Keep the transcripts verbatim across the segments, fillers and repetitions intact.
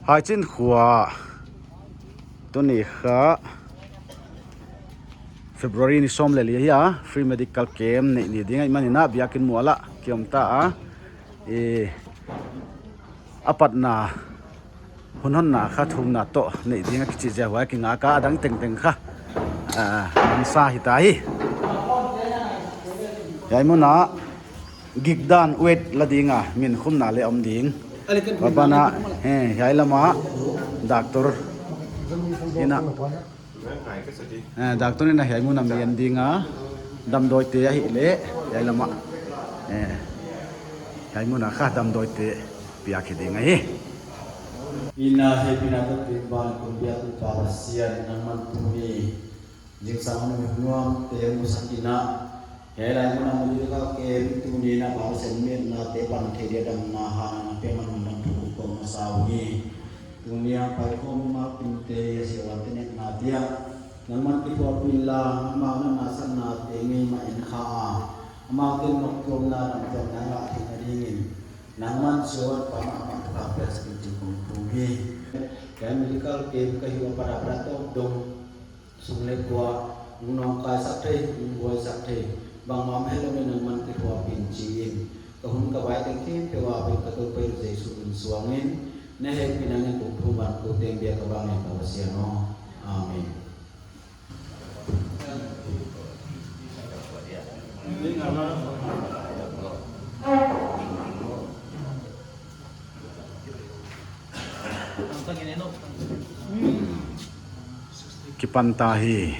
Haichin khua tuni kha February ni sawm leh li ahi a, free medical camp neih ni ding ahihmanin a biakin mual ah ki om ta a. I, a patna hun honna kha thumna toh neih ding a kichi ziak huai kingak a, a dang tengteng kha, ah, mansa hita hi. Hiai mun ah gikdan wet la ding a, min khumna leh om ding. Huai ban ah, eh, hiai lam ah doctor in a, eh, doctor in a hiai mun a mi en ding a, damdawite ahihleh hiai lam ah, eh, hiai mun a kha damdawite piak hi ding ahi. Ina hepina toh tun ban kum biak uh Pa Pasian, nangman tuni zingsang a nuamte musak in a, hiai lai mun a medical camp tuni in a Pa Pasian, mi etnate pan theih dia damna hana na piak man hun dang thu kong masa uhi. Tuni a paikhawm ma pinte, siawante etnate ah nangman kithuahpih inla, amau na nasaknate ngei mah en kha a, amaute noptuamna damtuamna ngah theihna dingin nangman siavuan pa mahmah thu kong piaksak in chi'n kong thum hi. Hiai medical camp ka hih ua, para para tawp dong, sum leh pai, nawngkaisak thei, buaisak thei, bangmah om helou in nangman kithuahpih in chi'n, ka hun ka vai teng khempeuh a pen ka Toupa Jesu min suangin na hehpihna ngen kong thum, van kote biak a bang in Pa Pasian aw. Amen. Kipan ta hi.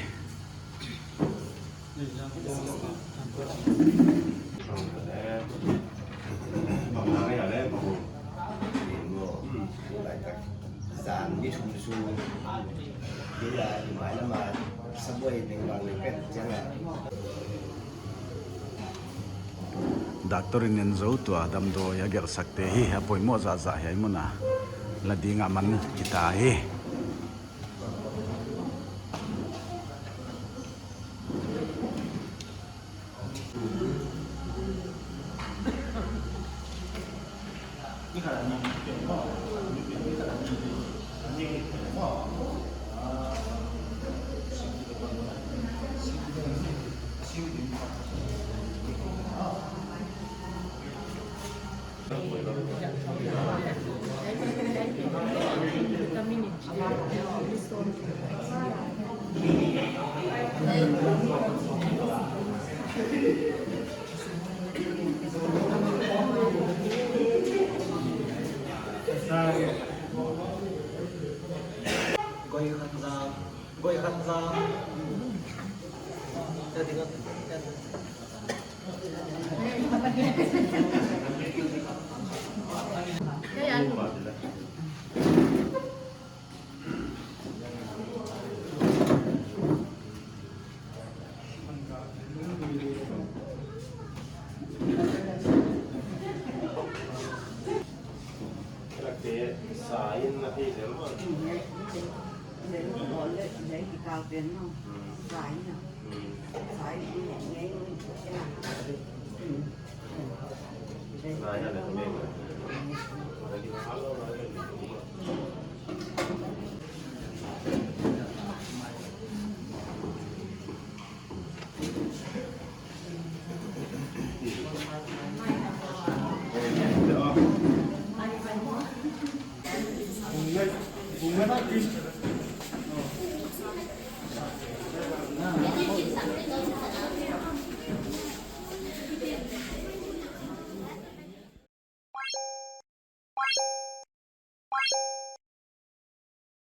Doctor in en zou tua, damdawi a gelhsakte hi a poimoh zahzah, hiai mun a la ding a man hita hi.